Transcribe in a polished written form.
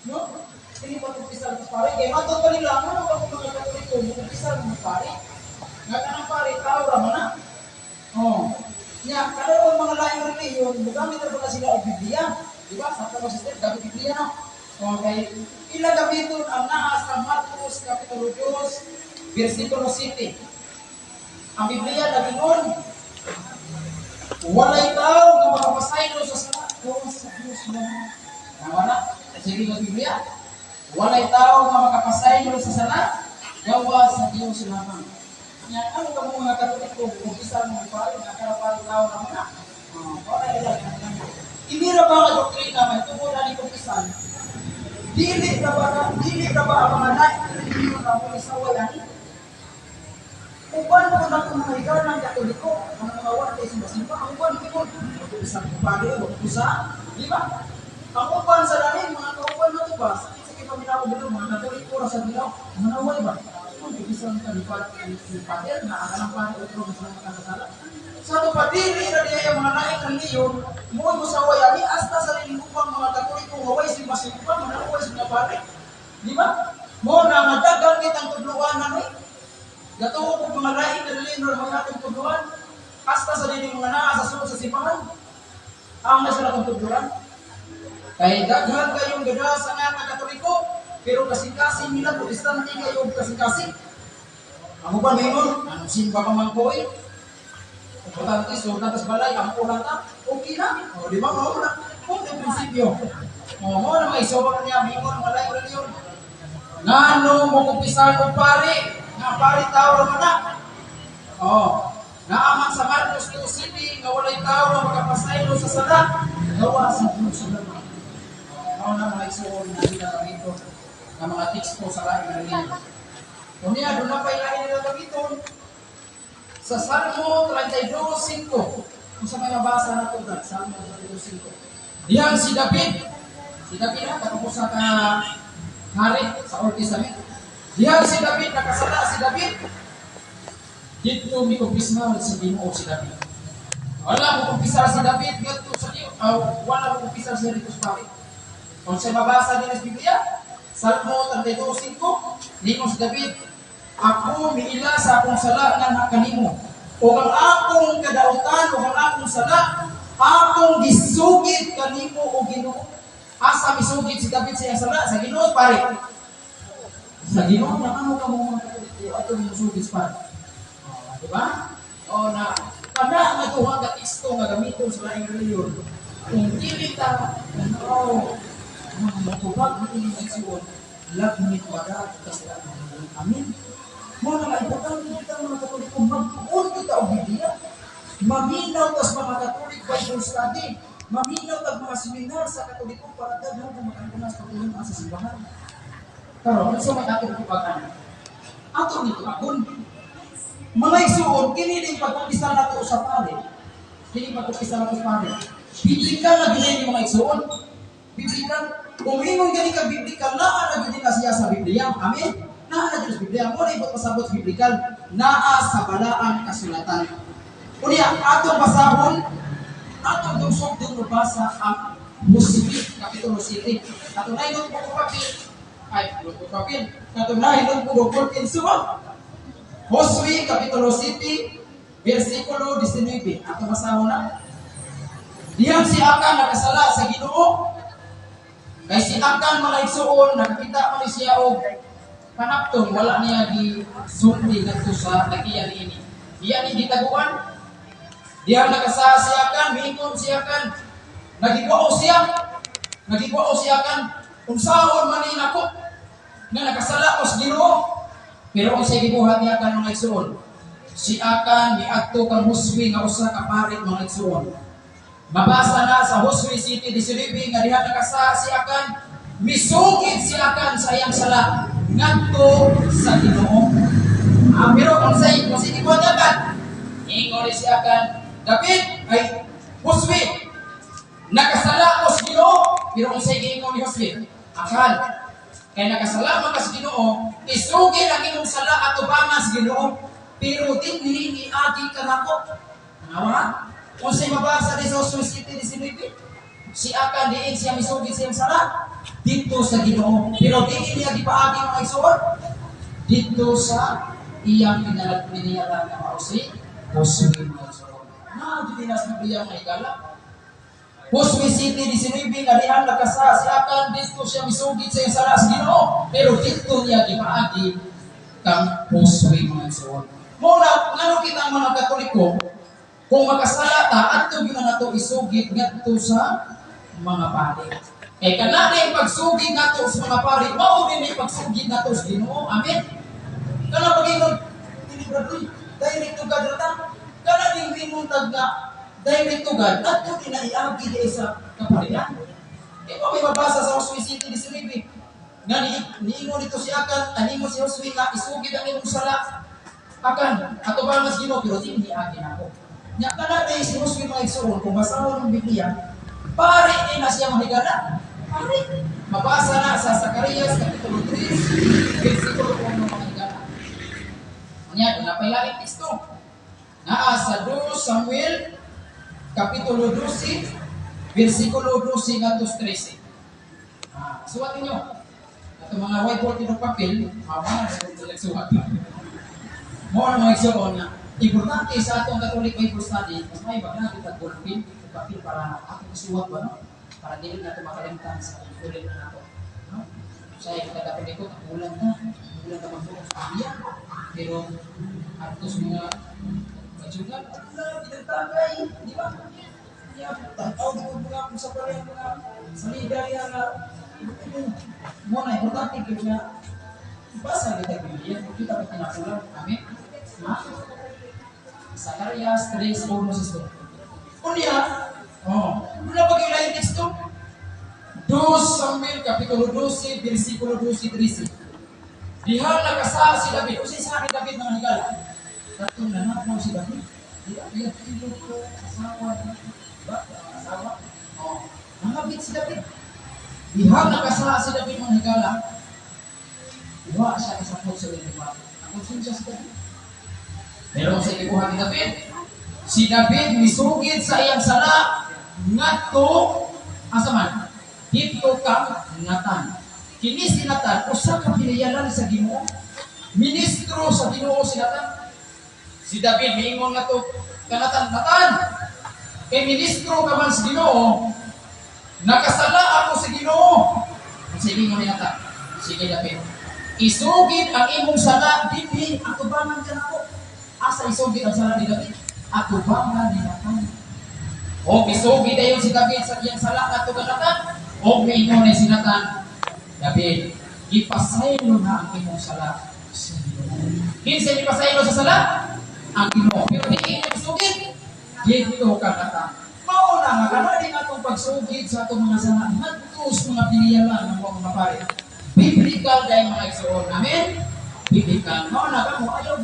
No? Dili pagkumpisal sa pare. Kaya matod pa nila, ano ba kung mga Katoliko, mukumpisal mga pare? Nga kanang pare, tao ra man na. Oh. Nya, kada ang mga laing relihiyon, mugamit ra ba na sila og Biblia? Di ba? Sa mga system, gamit Biblia, no? Okay. Ila gamiton ang naa sa Marcos Kapitulo 2, versikulo 7. Ang Biblia nagingon, walay tao nga makapasaylo sa sala, gawas sa Diyos lang. Nawala? Sige nga Biblia. Walay tao nga makapasaylo sa sala, gawas sa Diyos lamang. Nya, ano ka mo mga Katoliko, kung isa mo pare, nga karapari tao naman na. Oh, wala ila. Ini ra ba nga doktrina may tungod ani kumpisan? Dili ra ba ang mga laing relihiyon na mo isaway ani? Uban ko na kung mga higalan ng Katoliko, ang mga wala tayo sumasimba, ang uban ko isang pare, usa, di ba? Ang uban sa lalim, mga kauban na to ba? Sakit sa kipaminaw ko mga Katoliko ra sa Ginoo, manaway ba? Kung isang kalipat ni Pader, na ang anang pare otro mas mga kasasala. Sa ato pa, dili ra diya ang mga laing relihiyon, mo musaway ani hasta sa upang mga Katoliko waway simba-simba, manaway sa mga pare. Di ba? Mo na madagan kitang tudluan na ni. Gatuo ko mga laing relihiyon ra mga atong tudluan. Hasta sa dili mga naa sa sulod sa simbahan. Ang nasa atong tudluan. Kay daghan kayong gada sa nga Katoliko, pero kasing-kasing nila Protestante kayo kasing-kasing. Ang uban maingon, anong simba pa man ko eh? Importante, sulod na tas balay, ang ulan ta, okay na. O, di ba? Mao na. Kung yung prinsipyo. O, mo na mga isoba niya, maingon, mga laing relihiyon. Ngano mo kumpisal og pare, nga pare tao ra man na. Oh, naaman sa Marcos 2 City nga walay tao nga makapasaylo sa sala, gawas sa Diyos lamang. Mao na mga igsuon na sila gamiton nga mga teksto sa laing relihiyon. Unya, doon na pa ilain nila gamiton sa Salmo 32:5. Kung sa may mabasa na ito, Salmo 32:5. Diyan si David, si David ha, katapos sa ka hari sa Old Testament. Diyan si David, nakasala si David. Dito mi kumpisal sa Ginoo si David. Wala mo kumpisal si David ngadto sa Dios. Aw, wala mo kumpisal siya dito sa pare. Kung sa mabasa din sa Biblia, Salmo 32:5, ningon si David, "Ako miila sa akong sala nga nakanimo. O ang akong kadautan, o ang akong sala, akong gisugid kanimo o Ginoo." Asa misugid si David sa iyang sala? Sa Ginoo, pare. Sa Ginoo na ano ka mo mga Katoliko ato misugid sa pare. Oh, di ba? O na kana nga duha ka teksto nga gamiton sa laing relihiyon. Kung dili ta oh mga motubag ni igsuon, lagmit wala ka sa. Amen. Mo na nga importante kita mga Katoliko magtuon kita og Biblia. Maminaw tas mga Catholic Bible study. Maminaw tag mga seminar sa Katoliko para daghan ka makakunas patuloy sa simbahan. Karon, unsa may atong tubagan? Ato ni tubagon. Mga igsuon, kini din pagkumpisal nato sa pare. Kini pagkumpisal nato sa pare. Biblical na gyud ni mga igsuon. Biblical. Kung ingon gani ka biblical, naa na gyud na siya sa Biblia. Amen. Naa na gyud sa Biblia. Mo na ibot pasabot sa biblical, naa sa balaang kasulatan. Unya, atong basahon, atong dungsog dun mabasa ang Josue, Kapitulo 7. Ato na notebook ko papel. Ay, notebook papel. Ato na notebook ko papel. Suba. Josue, Kapitulo 7, versikulo 19. Ato basahon na. Diyan si Akan nakasala sa Ginoo. Kay si Akan, mga igsuon, nakakita man ni siya og panapton, wala niya gi sulti ngadto sa nagiya niini. Iya ni gitaguan. Diyan nakasala si Akan, miingon si Akan. Nagigwao siya. Nagigwao si Akan. Unsaon man ni nako nga nakasala ko sa Ginoo. Pero unsay gibuhat ni Akan, mga igsuon? Si Akan miadto kang Josue nga usa ka pari, mga igsuon. Mabasa na sa Josue 7:19 nga diha nakasala si Akan, misugid si Akan sa iyang sala ngadto sa Ginoo. Ah, pero kung sa kung sige mo Akan, ingon si Akan, "David, ay Josue, nakasala ko sa Ginoo." Pero kung sa giingon ni Josue, "Akan, kay nakasala man ka sa Ginoo, isugid ang imong sala atubangan sa Ginoo, pero dinhi iagi ka nako." Nawa? Kung sa mabasa di sa Josue 7:19, si Akan diin siya misugid sa iyang sala. Dito sa Ginoo. Pero di niya gipaagi, mga igsoon, dito sa iyang pinayalan nga mao si Josue, mga igsoon. Na jud na sa Biblia, mga higala. Josue 7:19 nga dihan nakasala si Akan, dito siya misugid sa iyang sala sa Ginoo. Pero dito niya gipaagi kang Josue, mga igsoon. Mao na ngano kita ang mga Katoliko, kung makasala ta, adto gyud na nato isugid ngadto sa mga pari. Kay kana na yung pagsugid nato sa mga pari, mao din yung pagsugid nato sa Ginoo. Amen. Kana pag-ingon, dili brother, direct to God ra ta. Kana din mingon tag nga direct to God, adto din na iagi di sa kaparian. Di ba may mabasa sa Josue 7:19? Nga ni niingon dito si Akan, aningon si Josue nga isugid ang imong sala. Akan, ato ba mas Ginoo, pero di niagi nako. Nya kana day si Josue, mga igsoon, kung basahon ang Biblia, pare ni na siya, mga higala. Pare. Mabasa na sa Zacarias Kapitulo 3, versikulo 1, mga higala. Nya, doon na pa teksto. Naa sa 2 Samuel, Kapitulo 12, versikulo 12 ngadto 13. Ah, suwat ninyo. Ato mga whiteboard ng papel, mama na sa suwat. Mo na, mga igsoon, nga importante sa atong Catholic Bible study, mas may wag na kita ballpen, papel para atong isuwat ba, no? Para dili na ito makalimtan sa ulit na nato. No? Sa kita Katoliko, kulang ta magbuo sa Biblia. Pero ato sa mga badyugan, wala pinagtagay, di ba? Ya, tanaw di ko mga kung sa parang mga salida niya nga mo na importante gyud nga basa kita Biblia, kung kita pa kinakulang. Amen. Ha? Zacarias 3:1 sa Unya, oh, wala pa kayo laing teksto? 2 Samuel Kapitulo 12, versikulo 12, 13. Diha nakasala si David. Unsay sa akin David, mga higala? Katong nanakaw si David. Di ba? Iya, pilo ko, asawa, ba? Asawa. Oh, nangabit si David. Diha nakasala si David, mga higala. Wa siya kasapot sa iyang gibuhat. Ang konsensya si David. Pero sa gibuhat ni David, si David misugid sa iyang sala ngadto asa man? Dito kang Nathan. Kini si Nathan usa ka pinayalan sa Ginoo. Ministro sa Ginoo si Nathan. Si David miingon ngadto ka Nathan, "Nathan, kay ministro ka man sa Ginoo, nakasala ako sa Ginoo." Sige mo ni Nathan. "Sige, David. Isugid ang imong sala dinhi atubangan ka nako." Asa isugid ang sala ni David? Atubangan ni Nathan. O isugid dayon si David sa iyang sala ngadto ka Nathan. O miingon ni si Nathan, "David, gipasaylo na ang imong sala sa Ginoo." Kinsa gipasaylo sa sala? Ang Ginoo. Pero di imo isugid dito ka Nathan. Mao na nga kana din atong pagsugid sa atong mga sala ngadto sa mga piniyalan ng mga pare. Biblical dahil, mga igsoon. Amen? Biblical. Mao na kamo ayaw